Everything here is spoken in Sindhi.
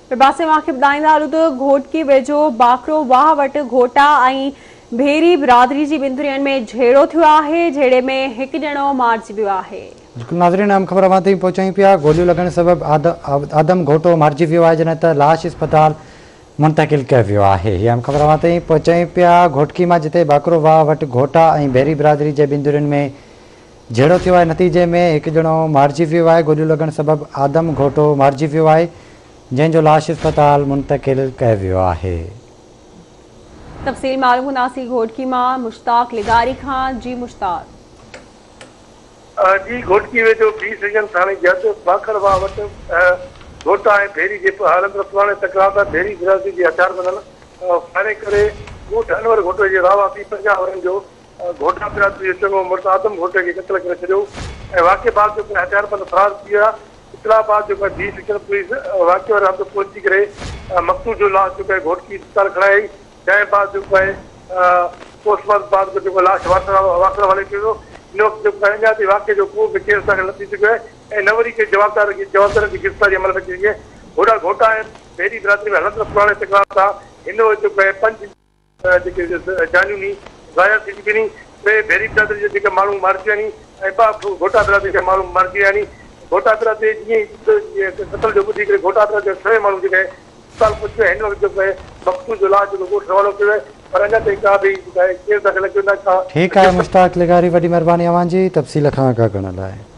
ٻئي پاسي اوهان کي ٻڌائيندا هلون ته گهوٽڪي ويجهو باکرو واهه وٽ گهوٽا ۽ ڀيري برادري جي ٻن ڌرين ۾ جهيڙو ٿيو آهي، جهيڙي ۾ هڪ ڄڻو مارجي ويو آهي. بلڪل ناظرين اهم خبر اوهان تائين پهچايون پيا گوليون لڳڻ سبب آدم گهوٽو مارجي ويو آهي جڏهن ته لاش اسپتال منتقل ڪيو ويو آهي هي اهم خبر اوهان تائين پهچايون پيا گهوٽڪي مان جتي باکرو واهه وٽ گهوٽا ۽ ڀيري برادري جي ٻن ڌرين ۾ جهيڙو ٿيو آهي نتيجي ۾ هڪ ڄڻو مارجي ويو آهي گوليون لڳڻ سبب آدم گهوٽو مارجي ويو آهي جنهن جو لاش اسپتال منتقل ڪيو ويو آهي. تفصيل معلوم ڪنداسين گهوٽڪي مان مشتاق لغاري کان جي مشتاق. جي گهوٽڪي ويجهو بي سيڪشن ٿاڻي جي حد باکڙ واهه وٽ گهوٽا ۽ ڀيري جي هلندڙ پراڻي تڪرار تان ڀيري برادري جي هٿياربندن فائرنگ ڪري ڳوٺ انور گهوٽو جي رهواسي 50 ورهين جو گهوٽا برادري جو چڱو مڙس آدم گهوٽي کي قتل ڪري ڇڏيو ۽ واقعي بعد جيڪو هٿياربند فرار ٿي ويا. اطلاع بعد جيڪو بي سيڪشن پوليس واقعي واري هنڌ پهچي ڪري مقتول جو لاش جيڪو آهي گهوٽڪي اسپتال کڻائي آئي جنهن بعد جيڪو آهي پوسٽ مارٽم بعد جيڪو لاش وارثن حوالي ڪيو ويو. هن وقت جيڪو آهي اڃا تائين واقعي جو ڪو به ڪيس داخل نه ٿي سگهيو آهي ۽ نه وري ڪنهن جوابدار کي جوابدارن جي گرفتاري عمل ۾ اچي سگهي آهي. هوڏانهن گهوٽا ۽ ڀيري برادري ۾ هلندڙ پراڻي تڪرار تان هن وقت جيڪو آهي پنج جيڪي جانيون ني ضايع ٿي چڪيون ني، ٽي ڀيري برادري جا جيڪي ماڻهو مارجي ويا ني ۽ ٻه گهوٽا برادري جا ماڻهو مارجي ويا ني. گهوٽا برادري جيئن ئي قتل جو ٻڌي ڪري گهوٽا برادري جا سوين ماڻهو جيڪي اسپتال پهچي ويا. هن وقت جيڪو آهي مقتول جو لاش جيڪو ڳوٺ روانو ڪيو ويو آهي پر اڃا تائين ڪا به جيڪا آهي ڪيس داخل نه ڪيو نه ڪا ٺيڪ آهي مشتاق لغاري وڏي مھرباني اوھان جي تفصيل کان آگاھ ڪرڻ لاء.